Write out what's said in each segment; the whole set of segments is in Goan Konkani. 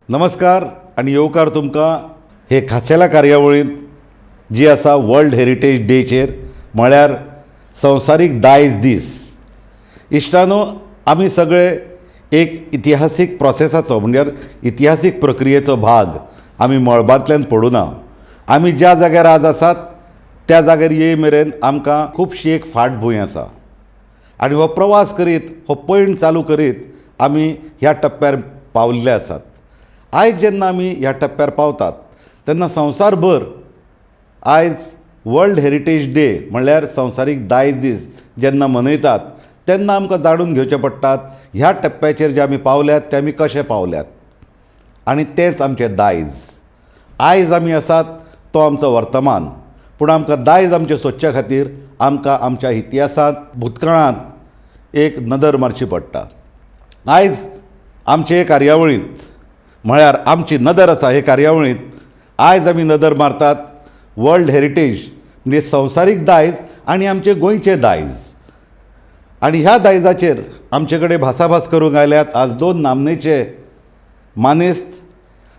नमस्कार आनी येवकार तुमकां हे खाशेल्या कार्यावळींत जी आसा वर्ल्ड हेरिटेज डेचेर, म्हळ्यार संवसारीक दायज दीस. इश्टानो, आमी सगळे एक इतिहासीक प्रोसेसाचो, म्हणल्यार इतिहासीक प्रक्रियेचो भाग. आमी मळबांतल्यान पडूना. आमी ज्या जाग्यार आज आसात त्या जाग्यार येय मेरेन आमकां खुबशी एक फाटभूंय आसा आनी हो प्रवास करीत, हो पयण चालू करीत आमी ह्या टप्प्यार पाविल्ले आसात. आयज जेन्ना आमी ह्या टप्प्यार पावतात तेन्ना संवसारभर आयज वर्ल्ड हेरिटेज डे, म्हणल्यार संवसारीक दायज दीस जेन्ना मनयतात तेन्ना आमकां जाणून घेवचें पडटात, ह्या टप्प्याचेर जे आमी पावल्यात ते आमी कशे पावल्यात आनी तेंच आमचें दायज. आयज आमी आसात तो आमचो वर्तमान, पूण आमकां दायज आमचें सोदच्या खातीर आमकां आमच्या इतिहासांत, भूतकाळांत एक नदर मारची पडटा. आयज आमचे हे कार्यावळींत, म्हळ्यार आमची नदर आसा हे कार्यावळींत, आयज आमी नदर मारतात वर्ल्ड हेरिटेज म्हणजे संवसारीक दायज आनी आमचें गोंयचें दायज. आनी ह्या दायजाचेर आमचे कडेन भासाभास करूंक आयल्यात आज दोन नामनेचे मानेस्त.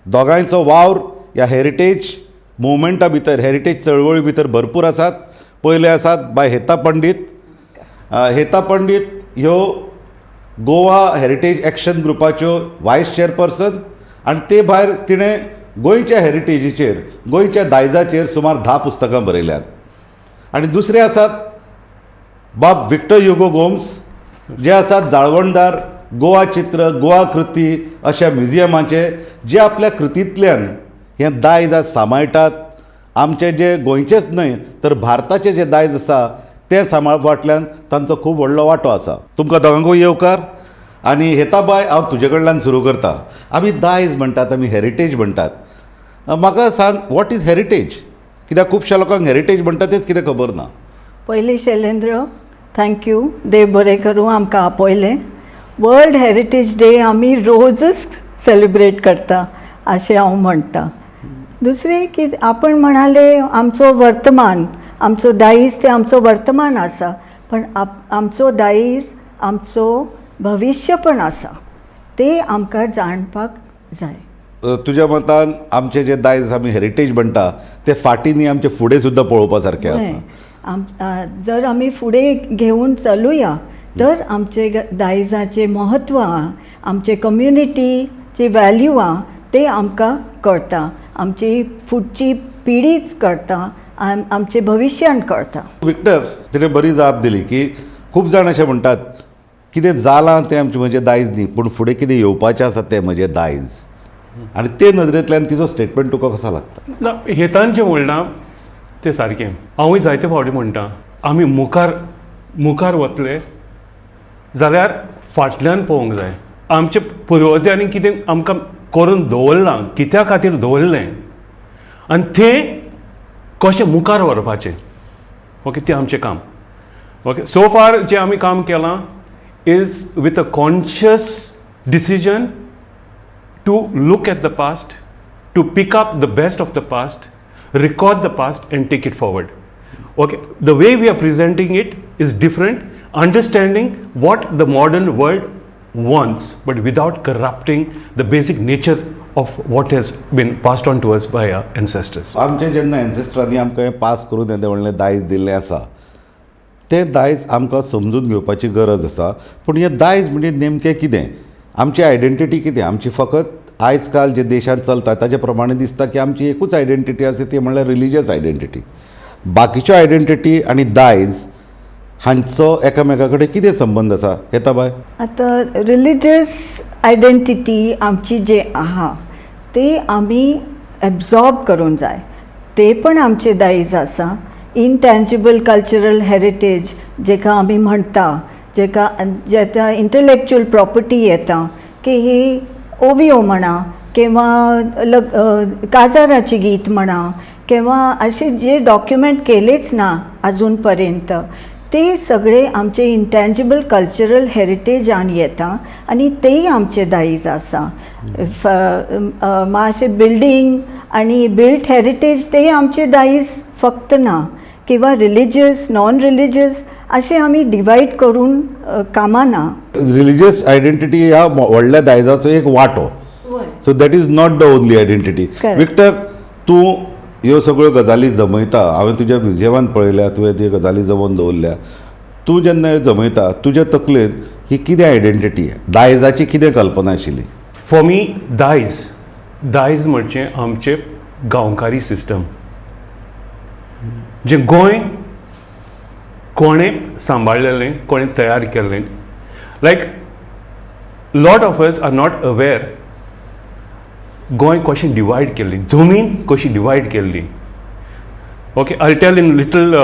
दोगांयचो वावर ह्या हेरिटेज मुवमेंटा भितर, हेरिटेज चळवळी भितर भरपूर आसात. पयले आसात बाय हेता पंडीत. हेता पंडीत ह्यो गोवा हेरिटेज एक्शन ग्रुपाच्यो वायस चेअरपर्सन आनी ते भायर तिणें गोंयच्या हेरिटेजीचेर, गोंयच्या दायजाचेर सुमार 10 पुस्तकां बरयल्यांत. आनी दुसरे आसात बाब विक्टर युगो गोम्स, जे आसात जाळवणदार गोवा चित्र, गोवा कृती अशा म्युझियमाचे, जे आपल्या कृतींतल्यान हें दायज आज सांबाळटात. आमचें जे गोंयचेंच न्हय तर भारताचें जें दायज आसा तें सांबाळपा फाटल्यान तांचो खूब व्हडलो वांटो आसा. तुमकां दोगांकूय येवकार. आनी हेताबाय, हांव तुजे कडल्यान सुरू करता. आमी दायज म्हणटात, आमी हेरिटेज म्हणटात. म्हाका सांग, what is heritage? कित्याक खुबश्या लोकांक हेरिटेज म्हणटा तेच कितें खबर ना. पयलीं शैलेंद्र, thank you. देव बरें करूं, आमकां आपयलें. वर्ल्ड हेरिटेज डे आमी रोजच सेलिब्रेट करता अशें हांव म्हणटा. दुसरें की आपण म्हणाले आमचो वर्तमान, आमचो दायज ते आमचो वर्तमान आसा, पण आमचो दायज आमचो भविश्य पण आसा, ते आमकां जाणपाक जाय. तुज्या मतान आमचें जें दायज आमी हेरिटेज म्हणटा तें फाटीं न्ही, आमचें फुडें सुद्दां पळोवपा सारकें आसा. जर आमी फुडें घेवन चलुया तर आमचे दायजाचें म्हत्व आहा, आमचे कम्युनिटीची व्हॅल्यू आहा, ते आमकां कळटा, आमची फुडची पिढीच कळटा, आमचे भविश्यान कळटा. विक्टर, तिणें बरी जाप दिली की खूब जाण अशें म्हणटात, कितें जालां तें आमचें म्हजें दायज न्ही, पूण फुडें कितें येवपाचें आसा तें म्हजें दायज. आनी ते नदरेंतल्यान तिचो स्टेटमेंट तुका कसो लागता? ना, हेतान जें म्हणलां तें सारकें. हांवूय जायते फावटी म्हणटा, आमी मुखार मुखार वतले जाल्यार फाटल्यान पळोवंक जाय. आमचे पुर्वजांनी कितें आमकां करून दवरलां, कित्या खातीर दवरलें आनी तें कशें मुखार व्हरपाचें, ओके, तें आमचें काम. ओके, सो फार जें आमी काम केलां is with a conscious decision to look at the past, to pick up the best of the past, record the past, and take it forward. Okay, the way we are presenting it is different, understanding what the modern world wants, but without corrupting the basic nature of what has been passed on to us by our ancestors. आमचे जेन्ना एन्सेस्टरांनी आमकां हें पास करून येदें व्हडलें दायज दिल्लें आसा, तें दायज आमकां समजून घेवपाची गरज आसा. पूण हें दायज म्हणजे नेमकें कितें? आमची आयडेंटिटी कितें? आमची फकत आयज काल जे देशांत चलता ताजे प्रमाणे दिसता की आमची एकूच आयडेंटिटी आसा, ती म्हणल्यार रिलिजियस आयडेंटिटी. बाकीच्यो आयडेंटिटी आनी दायज हांचो एकामेका कडेन कितें संबंद आसा, हेताबाय? आतां रिलिजियस आयडेंटिटी आमची जे आहा ते आमी एब्जॉर्ब करूंक जाय. ते पण आमचे दायज आसा. इनटँजिबल कल्चरल हेरिटेज जेका आमी म्हणटा, जेका जेका इंटलेक्च्युअल प्रॉपर्टी येता की ही ओवियो म्हणा किंवा काजाराची गीत म्हणा किंवा असे जे डॉक्युमेंट केलेच ना अजून पर्यंत, ते सगळे आमचे इंटँजिबल कल्चरल हेरिटेजान येता आनी तेय आमचे दायज आसा. मातशें बिल्डींग आनी बिल्ट हेरिटेज ते आमचे दायज फक्त ना किंवा रिलिजियस, नॉन रिलिजियस अशें आमी डिवायड करून कामां ना. रिलिजियस आयडेंटिटी ह्या व्हडल्या दायजाचो एक वांटो. So that is not the only identity. Correct. Victor, तूं ह्यो सगळ्यो गजाली जमयता. हांवें तुज्या म्युजियमान पळयल्या, तुवें त्यो गजाली जमोवन दवरल्या. तूं जेन्ना ह्यो जमयता, तुज्या तकलेन ही कितें आयडेंटिटी, दायजाची कितें कल्पना आशिल्ली? फॉर मी दायज, दायज म्हणजे आमचे गांवकारी सिस्टम, जें गोंय कोणें सांबाळलेलें, कोणें तयार केल्लें. Like, lot of us are not aware Goa कशें डिवायड केल्ली, जमीन कशी डिवायड केल्ली. Okay, I'll tell in little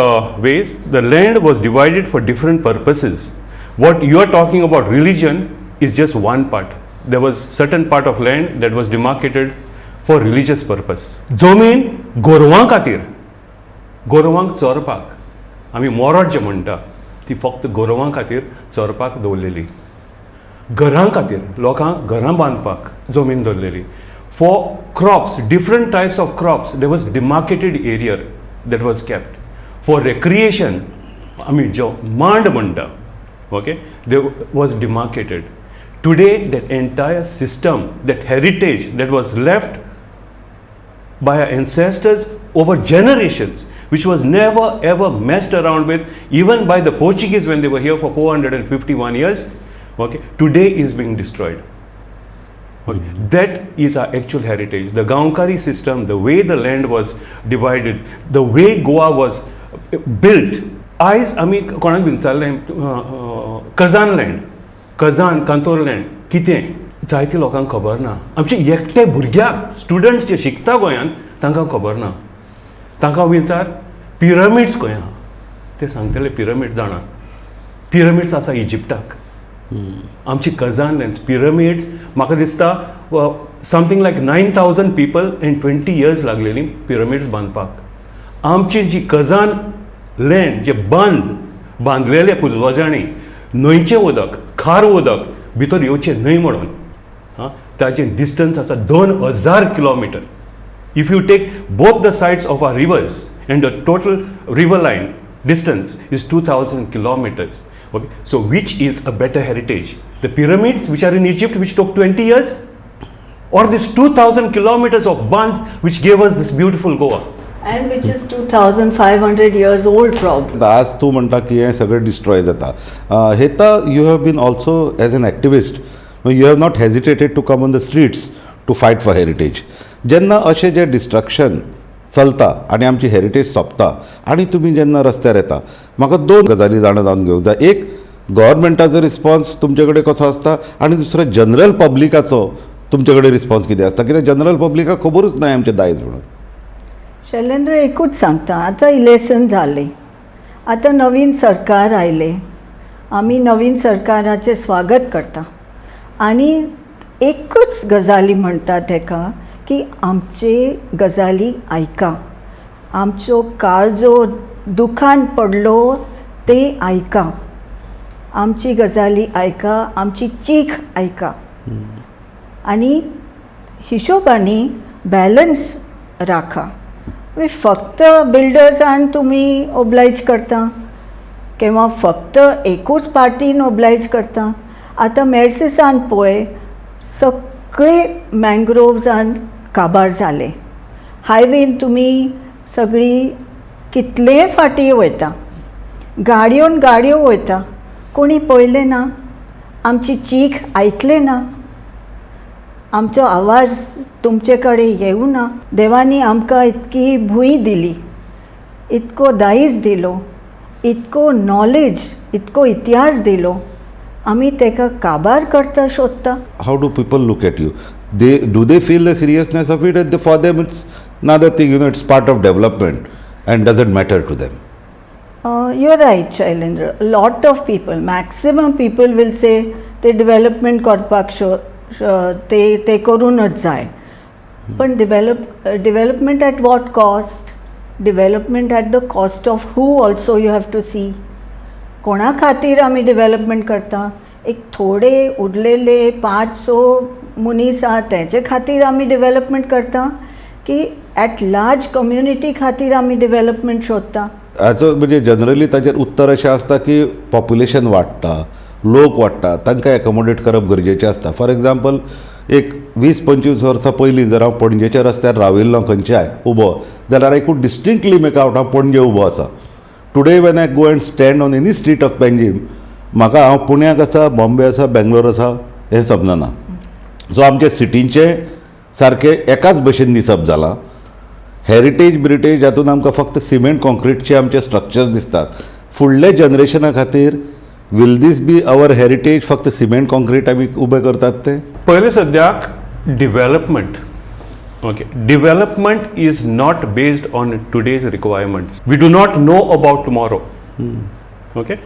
ways. The land was divided for different purposes. What you are talking about, religion, is just one part. There was certain part of land that was demarcated for religious purpose. जमीन गोरवां खातीर, गोरवांक चरपाक, आमी मोरड जे म्हणटा ती फक्त गोरवां खातीर चरपाक दवरलेली. घरां खातीर, लोकांक घरां बांदपाक जमीन दवरलेली. For crops, different types of crops, there was demarcated area that was kept. For recreation, आमी जो मांड म्हणटा, okay, they was demarcated. Today that entire system, that heritage that was left by our ancestors over generations, which was never ever messed around with, even by the Portuguese when they were here for 451 years, okay, today is being destroyed. Okay. That is our actual heritage. The Gaonkari system, the way the land was divided, the way Goa was built. आयज आमी कोणाक विचारलें, कजान लँड, कजान कांतोर लँड कितें, जायते लोकांक खबर ना. आमचे एकटे भुरग्याक, स्टुडंट्स जे शिकता गोंयांत, तांकां खबर ना. तांकां विचार पिरमिड्स खंय आहा, ते सांगतले पिरमीड जाणा, पिरमिड्स आसा इजिप्टाक. आमची कजान लँड्स, पिरमिड्स, म्हाका दिसता something like 9,000 people in 20 years लागलेली पिरमिड्स बांदपाक. आमची जी कजान लँड, जे बंद बांदलेले पुर्वजांनी, न्हंयचें उदक, खार उदक भितर येवचें न्हय म्हणून, आं, ताचें डिस्टन्स आसा 2000 kilometre. If you take both the sides of our rivers and the total river line distance is 2000 kilometers. Okay, so which is a better heritage? The pyramids which are in Egypt, which took 20 years, or this 2000 kilometers of bund which gave us this beautiful Goa? And which is 2500 years old probably. आज तूं म्हणटा की हें सगळें डिस्ट्रॉय जाता. हेता, you have been also as an activist, you have not hesitated to come on the streets to fight for heritage. जेन्ना अशें जें डिस्ट्रक्शन चलता आनी आमची हेरिटेज सोंपता आनी तुमी जेन्ना रस्त्यार येता, म्हाका दोन गजाली जाणा जावन घेवंक जाय. एक, गव्हर्मेंटाचो रिस्पॉन्स तुमचे कडेन कसो आसता आनी दुसरो, जनरल पब्लिकाचो तुमचे कडेन रिस्पॉन्स कितें आसता? कित्याक जनरल पब्लिकाक खबरूच ना आमचें दायज म्हणून. शैलेंद्र, एकूच सांगता, आतां इलेक्शन जालें, आतां नवीन सरकार आयलें, आमी नवीन सरकाराचें स्वागत करता आनी एकूच गजाली म्हणटा तेका की आमचे गजाली आयका, आमचो काळजो दुखान पडलो ते आयका, आमची गजाली आयका, आमची चीख आयका आनी हिशोबांनी बॅलन्स राखा. मागीर फक्त बिल्डर्सान तुमी ओब्लायज करता किंवा फक्त एकूच पार्टीन ओब्लायज करता. आतां मेर्सेसान पळय, सगळे मँग्रोव्सान काबार जाले. हायवेन तुमी सगळी कितले फाटी वयता, गाडयोन गाडयो वयता, कोणी पळयलें ना, आमची चीख आयकलें ना, आमचो आवाज तुमचे कडेन येवना. देवानी आमकां इतकी भूंय दिली, इतको दायज दिलो, इतको नॉलेज, इतको इतिहास दिलो, आमी ताका काबार करता सोदता. How do people look at you? They do they feel the seriousness of it? And for them, it's another thing. It's part of development and doesn't matter to them. You're right, Shailendra. A lot of people, maximum people will say ते डेव्हलपमेंट करपाक शो ते ते करूनच जाय. पण development at what cost? Development at the cost of who also you have to see. कोणा खातीर आमी डेव्हलपमेंट करता? एक थोडे उरलेले पांच स मनीस आहा तेजे खातीर आमी डेव्हलपमेंट करता की एट लार्ज कम्युनिटी खातीर आमी डेव्हलपमेंट सोदता? हाचो म्हणजे जनरली ताचेर उत्तर अशें आसता की पॉप्युलेशन वाडटा, लोक वाडटा, तांकां एकोमोडेट करप गरजेचें आसता. For example, एक 20-25 वर्सां पयलीं जर हांव पणजेच्या रस्त्यार राविल्लो खंयच्याय उबो जाल्यार I could distinctly make out हांव पणजे उबो आसा. Today when I go and stand on any street of Panjim, म्हाका हांव पुण्याक आसा, बॉम्बे आसा, बेंगलोर आसा हें समजना. सो आमच्या सिटींचें सारकें एकाच भशेन दिसप जालां. हेरिटेज ब्रिटेज हातूंत आमकां फक्त सिमेंट कॉन्क्रिटचे आमचे स्ट्रक्चर्स दिसतात. फुडल्या जनरेशना खातीर will this be our heritage? फक्त सिमेंट कॉन्क्रीट आमी उबे करतात ते. पयलें सद्याक development, okay, development is not based on today's requirements. We do not know about tomorrow. Okay,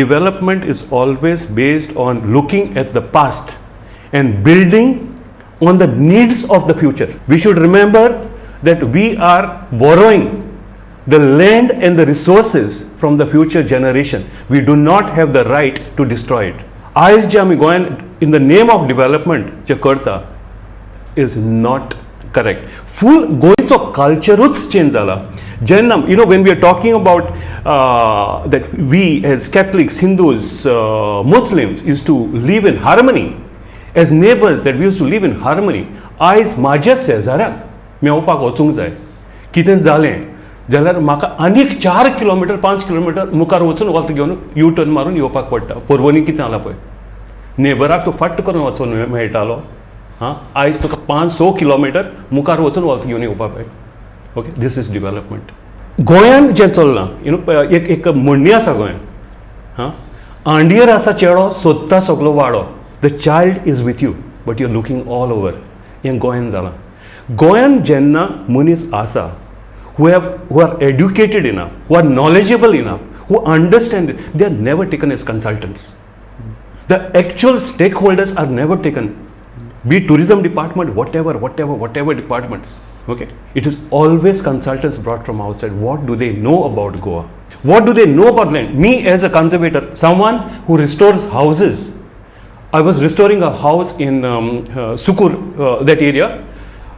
development is always based on looking at the past and building on the needs of the future. We should remember that we are borrowing the land and the resources from the future generation. We do not have the right to destroy it. आयज जे आमी गोंयान in the name of development जे करता is not correct. फूल गोंयचो कल्चरूच चेंज जाला. जेन्ना when we are talking about that we as Catholics, Hindus, Muslims used to live in harmony as neighbours, that we used to live in harmony. आयज म्हाज्या शेजाऱ्याक मेवपाक वचूंक जाय, कितें जालें जाल्यार म्हाका आनीक 4 किलोमिटर 5 किलोमिटर मुखार वचून वत घेवन यू टर्न मारून येवपाक पडटा. परवनी कितें जालां पळय, नेबराक तूं फट्ट करून वचून मेळटालो. हां, आयज तुका 5-6 किलोमिटर मुखार वचून वत घेवन येवपाक जाय. Okay, this is development. गोंयान जें चल्लां, you know, एक एक म्हणणी आसा गोंयान, हां, आंडयेर आसा चेडो सोदता सगलो वाडो. The child is with you but you are looking all over. हें गोंयान जालां. गोंयान जेन्ना मनीस आसा who are educated enough, who are knowledgeable enough, who understand it, they are never taken as consultants. The actual stakeholders are never taken, be tourism department, whatever, whatever, whatever departments. Okay, it is always consultants brought from outside. What do they know about Goa? What do they know about land? Me as a conservator, someone who restores houses, I was restoring a house in Sukur, that area,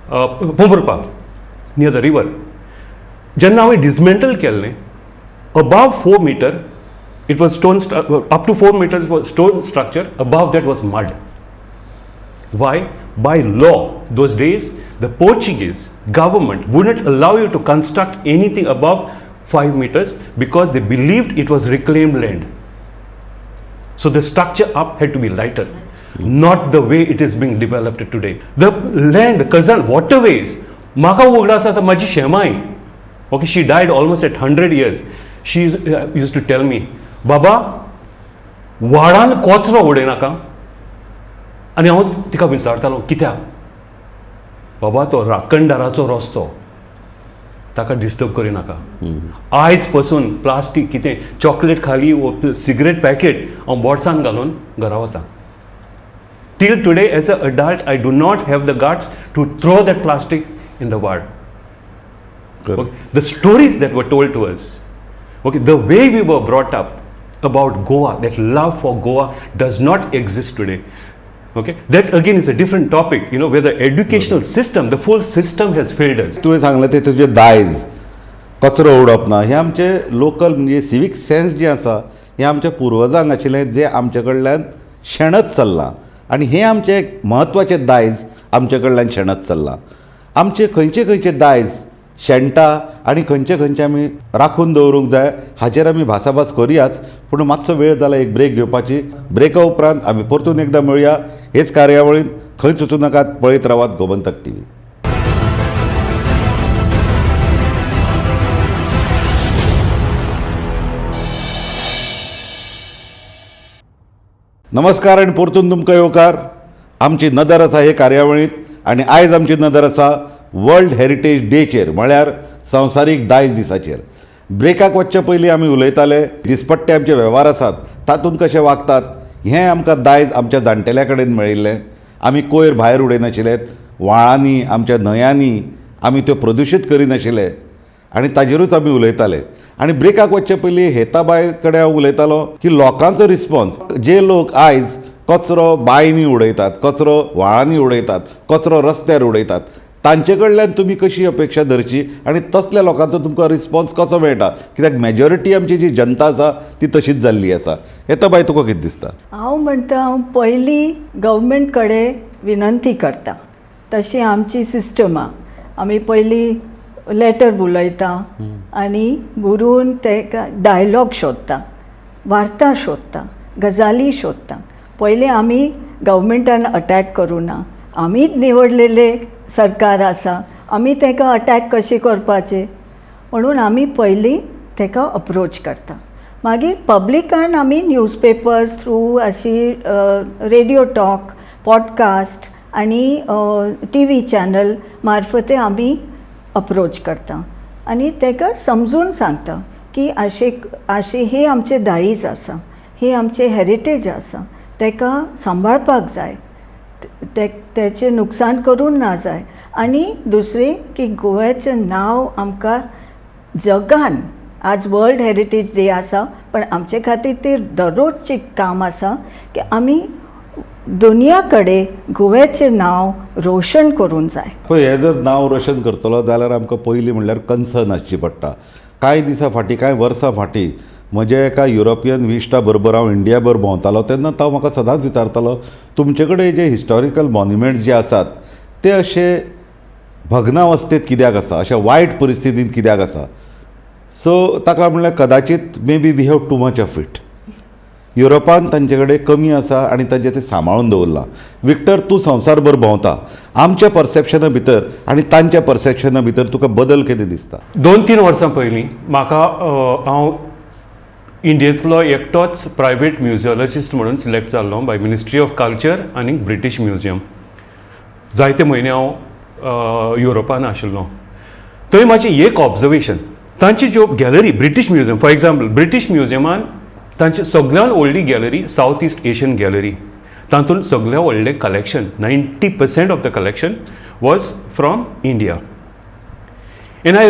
Pomburpa, near the river. जेन्ना हांवें डिसमेंटल केल्लें, above 4 meter it was stone, up to 4 meters was stone structure, above that was mud. Why? By law, those days, the Portuguese government wouldn't allow you to construct anything above 5 meters because they believed it was reclaimed land. So the structure up had to be lighter, not the way it is being developed today. The land, the Kazan waterways, म्हाका उगडास आसा म्हाजी शेमाय, okay, she died almost at 100 years. She used to tell me, बाबा वाडान कोचरो उडयनाका. आनी हांव तिका विचारतालो कित्याक? बाबा तो राखणदाराचो रस्तो, ताका डिस्टर्ब करिनाका. आयज पसून प्लास्टीक कितें चॉकलेट खाली वो सिगरेट पॅकेट हांव बोर्सान घालून घरा वता. Till today as a adult I do not have the guts to throw that plastic in the ward. Okay. The stories that were told to us, okay, the way we were brought up about Goa, that love for Goa does not exist today. Okay, that again is a different topic, you know, where the educational system, the full system has failed us. तुवें सांगलें तें तुजें दायज, कचरो उडोवप ना, हें आमचें लोकल म्हणजे सिवीक सेन्स जें आसा हें आमच्या पुर्वजांक आशिल्लें, जें आमचे कडल्यान शेणत चल्लां आनी हें आमचें म्हत्वाचें दायज आमचे कडल्यान शेणत चल्लां. आमचे खंयचे खंयचे दायज शेणटा आनी खंयचे खंयचे आमी राखून दवरूंक जाय हाचेर आमी भासाभास करुयाच, पूण मातसो वेळ जाला एक ब्रेक घेवपाची. ब्रेका उपरांत आमी परतून एकदां मेळुया हेच कार्यावळींत. खंयच वचूं नाकात, पळयत रावात गोमंतक टीव्ही. नमस्कार आनी परतून तुमकां येवकार. आमची नदर आसा हे कार्यावळींत आनी आयज आमची नदर आसा वर्ल्ड हेरिटेज डेचेर, म्हळ्यार संवसारीक दायज दिसाचेर. ब्रेकाक वचचे पयलीं आमी उलयताले दिसपट्टे आमचे वेव्हार आसात तातूंत कशे वागतात हें आमकां दायज आमच्या जाणटेल्या कडेन मेळिल्लें. आमी कोयर भायर उडयनाशिल्ले, व्हाळांनी आमच्या न्हंयांनी आमी त्यो प्रदुशीत करिनाशिल्ले आनी ताजेरूच आमी उलयताले. आनी ब्रेकाक वचचे पयलीं हेताबाय कडेन हांव उलयतालो की लोकांचो रिस्पॉन्स, जे लोक आयज कचरो बांयनी उडयतात, कचरो व्हाळांनी उडयतात, कचरो रस्त्यार उडयतात, तांचे कडल्यान तुमी कशी अपेक्षा धरची आनी तसल्या लोकांचो तुमकां रिस्पॉन्स कसो मेळटा? कित्याक मेजॉरिटी आमची जी जनता आसा ती तशीच जाल्ली आसा. येता बाय, तुका कितें दिसता? हांव म्हणटा, हांव पयलीं गव्हर्मेंट कडेन विनंती करता. तशी आमची सिस्टम आहा. आमी पयलीं लेटर बरयता आनी बरोवन तेका डायलॉग सोदता, वार्ता सोदता, गजाली सोदता. पयलीं आमी गव्हर्मेंटान अटॅक करुना. आमीच निवडलेले सरकार आसा, आमी ताका अटॅक कशें करपाचें? म्हणून आमी पयलीं ताका अप्रोच करता. मागीर पब्लिकान आमी न्यूजपेपर्स थ्रू, अशी रेडियो टॉक, पॉडकास्ट आनी टीव्ही चॅनल मार्फते आमी अप्रोच करता आनी ताका समजून सांगता की अशें अशें हे आमचे दायज आसा, हे आमचे हेरिटेज आसा, ताका सांबाळपाक जाय, ते तेचें नुकसान करूंक ना जाय. आनी दुसरें की गोव्याचें नांव आमकां जगान, आज वर्ल्ड हेरिटेज डे आसा, पण आमचे खातीर ते दररोजचें काम आसा की आमी दुनिया कडेन गोव्याचें नांव रोशन करूंक जाय. पळय, हें जर नांव रोशन करतलो जाल्यार आमकां पयलीं म्हणल्यार कन्सर्न आसची पडटा. कांय दिसां फाटीं, कांय वर्सां फाटीं म्हज्या एका युरोपियन इश्टा बरोबर हांव इंडियाभर भोंवतालो तेन्ना तो म्हाका सदांच विचारतालो, तुमचे कडेन जे हिस्टॉरिकल मॉन्युमेंट्स जे आसात ते अशे भग्नावस्थेत कित्याक आसा, अशा वायट परिस्थितींत कित्याक आसा? सो ताका म्हणल्यार कदाचित maybe we have too much of it. युरोपान तांचे कडेन कमी आसा आनी तांचे ते सांबाळून दवरलां. विक्टर, तूं संवसारभर भोंवता. आमच्या परसेप्शना भितर आनी तांच्या परसेप्शना भितर तुका बदल कितें दिसता? 2-3 वर्सां पयलीं म्हाका हांव इंडियेंतलो एकटोच प्रायवेट म्युजियोलॉजिस्ट म्हणून सिलेक्ट जाल्लो बाय मिनिस्ट्री ऑफ कल्चर आनी ब्रिटीश म्युजियम. जायते म्हयने हांव युरोपान आशिल्लो. थंय म्हाजें एक ऑब्जर्वेशन, तांची ज्यो gallery, British museum, for example, British म्युजियमान तांची सगळ्यान व्हडली gallery south east Asian gallery. तातूंत सगळ्या व्हडलें collection, 90% of the collection was from India, and I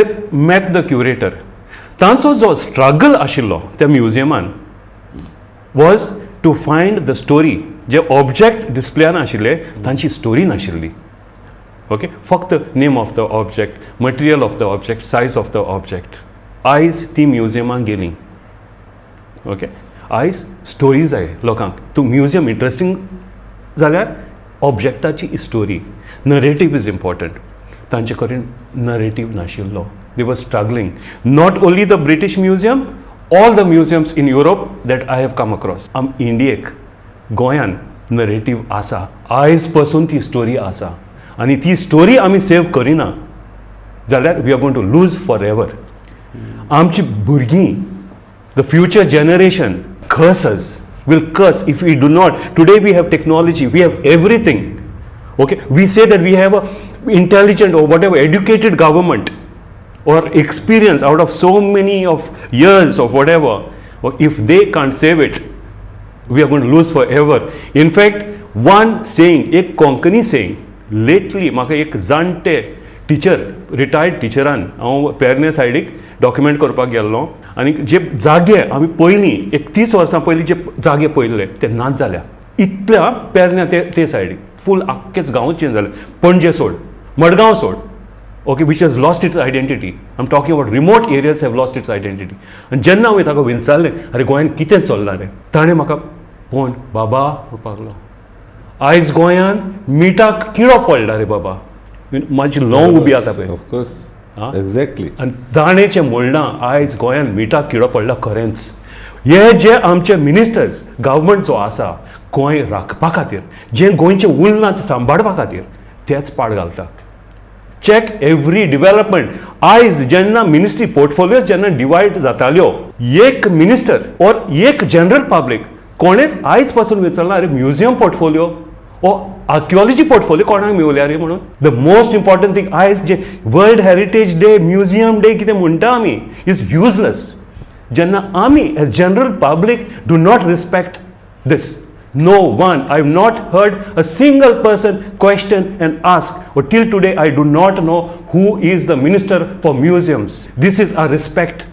met the curator. तांचो जो स्ट्रगल आशिल्लो त्या म्युजियमान was to find the story. J object डिस्प्लेयान आशिल्ले तांची स्टोरी नाशिल्ली. ओके, फक्त name of the object, material of the object, size of the object. आयज ती म्युजियमां गेलीं. ओके, आयज स्टोरी जाय लोकांक. तूं म्युजियम इंट्रस्टींग जाल्यार ऑब्जेक्टाची story, narrative is important. तांचे कडेन नरेटीव नाशिल्लो. They were struggling. Not only the British Museum, all the museums in Europe that I have come across. आम इंडियेक, गोंयान नरेटीव आसा. आयज पसून ती स्टोरी आसा आनी ती स्टोरी आमी सेव करिना जाल्यार we are going to lose forever. आमची भुरगीं, the future generation curses, will curse if we do not. Today we have technology, we have everything. Okay, we say that we have a intelligent or whatever educated government or experience out of so many of years of whatever. Or if they can't save it, we are going to lose forever. In fact, one saying, एक कोंकणी saying, lately म्हाका एक जाणटे टिचर, रिटायर्ड टिचरान, हांव पेरणे सायडीक डॉक्युमेंट करपाक गेल्लो आनी जे जागे आमी पयलीं एक 30 वर्सां पयलीं जे जागे पळयल्ले ते नाच जाल्या. इतल्या पेरण्या ते ते सायडीक फूल आख्खेच गांवूच चेंज जाले. पणजे सोड, मडगांव सोड, okay, which has lost its identity. I am talking about remote areas have lost its identity. आनी जेन्ना हांवें ताका विचारलें, अरे, गोंयांत कितें चल्लां रे? ताणें म्हाका पळोवन बाबा म्हणपाक लागलो, आयज गोंयांत मिठाक किडो पडला रे बाबा. म्हाजी ल्हंव उबी आतां पळय. ऑफकोर्स. हा? एक्झॅक्टली. आनी ताणें म्हणलां, आयज गोंयांत मिठाक किडो पडला. खरेंच हे जे आमचे मिनिस्टर्स, गव्हर्मेंट जो आसा, गोंय राखपा खातीर, जें गोंयचें उरलां तें सांबाळपा खातीर तेच पाड घालता. Check every development. आयज जेन्ना मिनिस्ट्री पोर्टफोलियो जेन्ना डिवायड जाताल्यो, एक मिनिस्टर ऑर एक जनरल पब्लीक कोणेच आयज पासून विचारना, अरे, म्युझियम पोर्टफोलियो ओ आर्किओलॉजी पोर्टफोलियो कोणाक मेवल्या रे म्हणून. The most important thing, आयज जे world heritage day, museum day कितें म्हणटा आमी, is useless जेन्ना आमी as general public do not respect this. No one, I have not heard a single person question and ask. Or till today, I do not know who is the minister for museums. This is our respect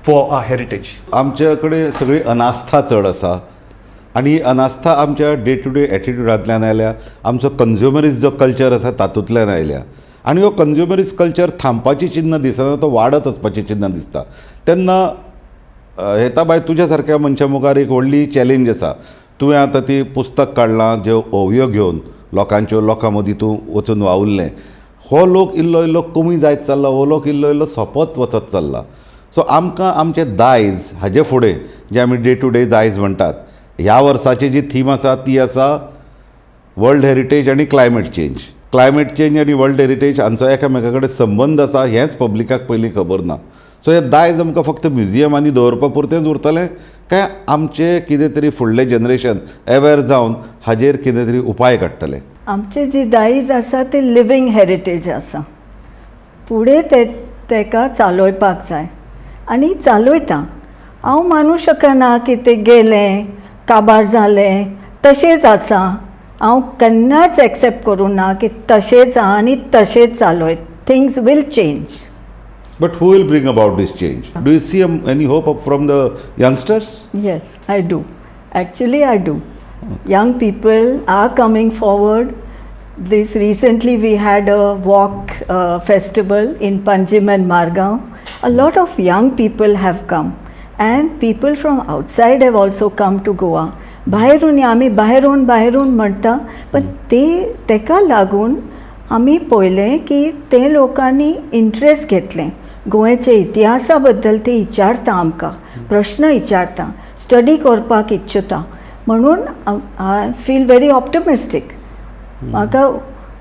for our heritage. आमच्या कडेन सगळी अनास्था चड आसा आनी ही अनास्था आमच्या डे टू डे एटिट्युडांतल्यान आयल्या, आमचो कंज्युमरिस्ट जो कल्चर आसा तातूंतल्यान आयल्या. आनी हो कंज्युमरिस्ट कल्चर थांबपाची चिन्ह दिसना, तो वाडत वचपाची चिन्ह दिसता. तेन्ना हेताबाय, तुज्या सारक्या मनशा मुखार एक व्हडली चॅलेंज आसा. तुवें आतां ती पुस्तक काडलां, ज्यो ओवयो घेवन लोकांच्यो, लोकां मदीं तूं वचून वावुरलें. हो लोक इल्लो इल्लो कमी जायत चल्ला, हो लोक इल्लो इल्लो सोंपत वचत चल्ला. सो आमकां आमचें दायज हाजे फुडें जें आमी डे टू डे दायज म्हणटात, ह्या वर्साची जी थीम आसा ती आसा वर्ल्ड हेरिटेज आनी क्लायमेट चेंज. क्लायमेट चेंज आनी वर्ल्ड हेरिटेज हांचो एकामेका कडेन संबंद आसा हेंच पब्लिकाक पयलीं खबर ना. सो हें दायज आमकां फक्त म्युजियमांनी दवरपा पुरतेंच उरतलें काय आमचें कितें तरी फुडलें जनरेशन अवेर जावन हाजेर कितें तरी उपाय काडटलें? आमचे जी दायज आसा ते लिवींग हेरिटेज आसा. फुडें ते तेका चालयपाक जाय आनी चालयता. हांव मानूं शकना की ते गेलें, काबार जालें, तशेंच आसा. हांव केन्नाच एक्सेप्ट करूं ना की तशेंच आहा आनी तशेंच चालय. Things will change. But who will bring about this change? Do you see any hope from the youngsters? Yes, I do. Actually, I do. Young people are coming forward. This recently we had a walk festival in Panjim and Margao. A lot of young people have come, and people from outside have also come to Goa. भायरून आमी भायरून भायरून म्हणटा, पण ते तेका लागून आमी पळयलें की ते लोकांनी इंट्रस्ट घेतलें गोंयच्या इतिहासा बद्दल. ते विचारता आमकां, प्रश्न विचारता, स्टडी करपाक इच्छुता. म्हणून I feel very optimistic. म्हाका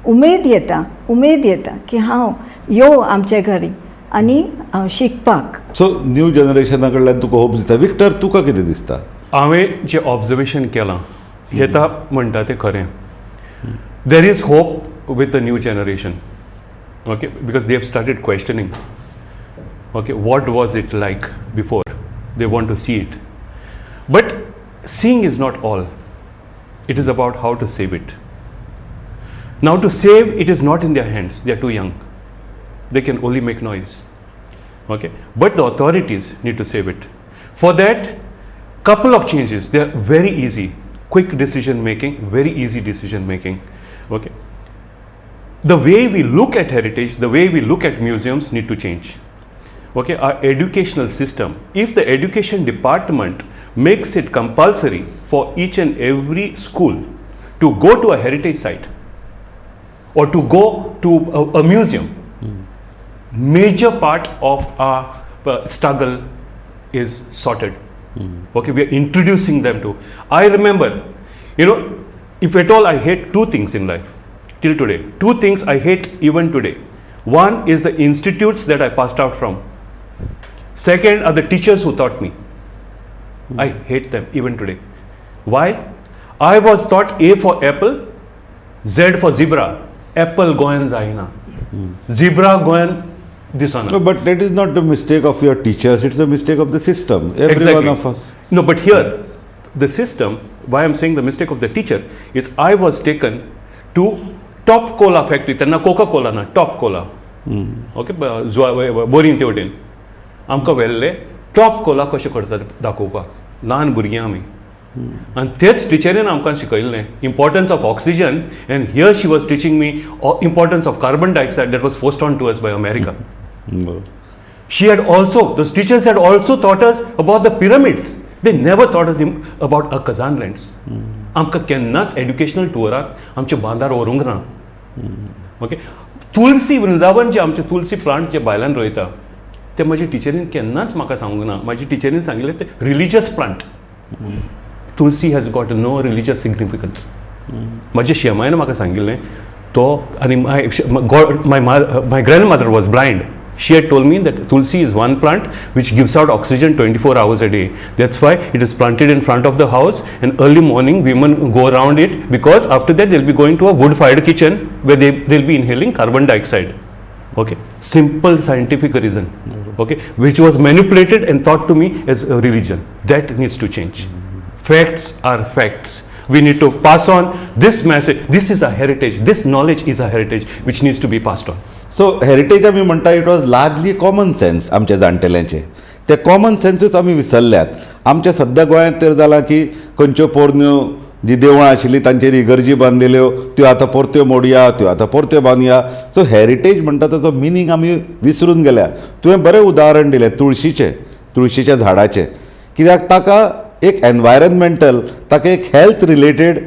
उमेद येता, उमेद येता की हांव यो आमच्या घरी आनी शिकपाक. सो न्यू जनरेशना कडल्यान तुका होप दिसता. विक्टर, तुका कितें दिसता? हांवें जें ऑब्जर्वेशन केलां, हेता म्हणटा तें खरें. There is hope with the new generation, okay, because they have started questioning, okay, what was it like before. They want to see it, but seeing is not all. It is about how to save it. Now, to save it is not in their hands. They are too young. They can only make noise, okay, but the authorities need to save it. For that, couple of changes. They are very easy, quick decision making, very easy decision making, okay. The way we look at heritage, the way we look at museums need to change, okay. Our educational system, if the education department makes it compulsory for each and every school to go to a heritage site or to go to a museum, major part of our struggle is sorted, okay. We are introducing them to, I remember, if at all I hate two things in life till today, two things I hate even today. One is the institutes that I passed out from. Second are the teachers who taught me. I hate them even today. Why? I was taught A for apple, Z for zebra. Apple गोंयान जायना, zebra गोंयान दिसना. No, but that is not the mistake of your teachers, it's the mistake of the system. Every one of us. No, but here, the system, why I'm saying the mistake of the teacher is I was taken to Top Cola factory, तेन्ना कोका कोला ना, टॉप कोला, ओके, बोरींग ते वटेन आमकां व्हेल्ले टॉप कोला कशें करतात दाखोवपाक. ल्हान भुरगीं आमी आनी तेच टिचरीन आमकां शिकयल्लें importance of oxygen, and here she was teaching me importance of carbon dioxide that was forced on to us by America. She had also, those teachers had also taught us about the pyramids. They never taught us about our Kazan lands. आमकां केन्नाच एड्युकेशनल टुअराक आमच्या बांदार व्हरूंक ना, ओके. तुलसी वृंदावन जे आमचे तुलसी प्लांट जे बायलान रोयता ते म्हजे टिचरीन केन्नाच म्हाका सांगूंक ना. म्हाजी टिचरीन सांगिल्लें ते religious plant. Tulsi has got no religious significance. म्हज्या शेमायन म्हाका सांगिल्लें तो आनी my grandmother was blind. She had told me that Tulsi is one plant which gives out oxygen 24 hours a day. That's why it is planted in front of the house, and early morning women go around it, because after that they'll be going to a wood fired kitchen where they'll be inhaling carbon dioxide. Okay, simple scientific reason, okay, which was manipulated and taught to me as a religion. That needs to change. Facts are facts. We need to pass on this message. This is a heritage. This knowledge is a heritage which needs to be passed on. So heritage आमी म्हणटा, it was largely common sense आमच्या जाणटेल्यांचे. ते कॉमन सेन्सूच आमी विसरल्यात. आमच्या सद्या गोंयांत तर जालां की खंयच्यो पोरण्यो जी देवळां आशिल्लीं तांचेर इगर्जी बांदिल्ल्यो त्यो आतां परत्यो मोडया, त्यो आतां परत्यो बांदया. सो हेरिटेज म्हणटा ताचो मिनींग आमी विसरून गेल्या. तुवें बरें उदाहरण दिलें तुळशीचें, तुळशीच्या झाडाचें, कित्याक ताका एक एनवायरमेंटल, ताका एक हेल्थ रिलेटेड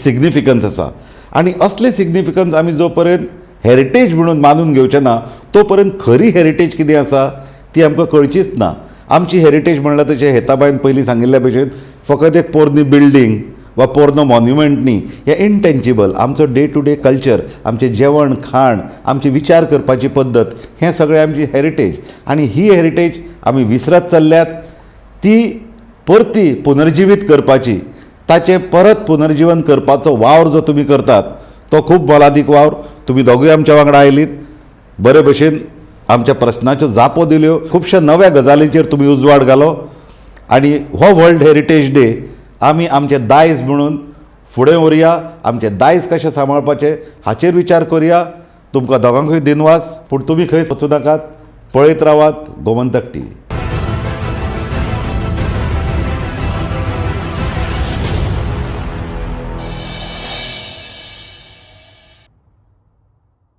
सिग्निफिकन्स आसा आनी असले सिग्निफिकन्स आमी जो पर्यंत हेरिटेज म्हणून मानून घेवचे ना तो पर्यंत खरी हेरिटेज कितें आसा ती आमकां कळचीच ना. आमची हेरिटेज म्हणल्यार तशें हेताबायन पयलीं सांगिल्ल्या भशेन फकत एक पोरनी बिल्डींग वा पोरनो मॉन्युमेंट न्ही, हें इनटेंजिबल आमचो डे टू डे कल्चर, आमचें जेवण खाण, आमची विचार करपाची पद्दत, हें सगळें आमची हेरिटेज आनी ही हेरिटेज आमी विसरत चल्ल्यात. ती परती पुनर्जिवीत करपाची, ताचें परत पुनर्जिवन करपाचो वावर जो तुमी करतात तो खूब मोलादीक वावर. तुमी दोगूय आमच्या वांगडा आयलीत, बरे भशेन आमच्या प्रस्नाच्यो जापो दिल्यो, खुबश्या नव्या गजालींचेर तुमी उजवाड घालो आनी हो वर्ल्ड हेरिटेज डे आमी आमचें दायज म्हणून फुडें व्हरुया, आमचें दायज कशें सांबाळपाचें हाचेर विचार करुया. तुमकां दोगांकूय दिनवास, पूण तुमी खंय वचूं नाकात, पळयत रावात गोमंतक टीव्ही.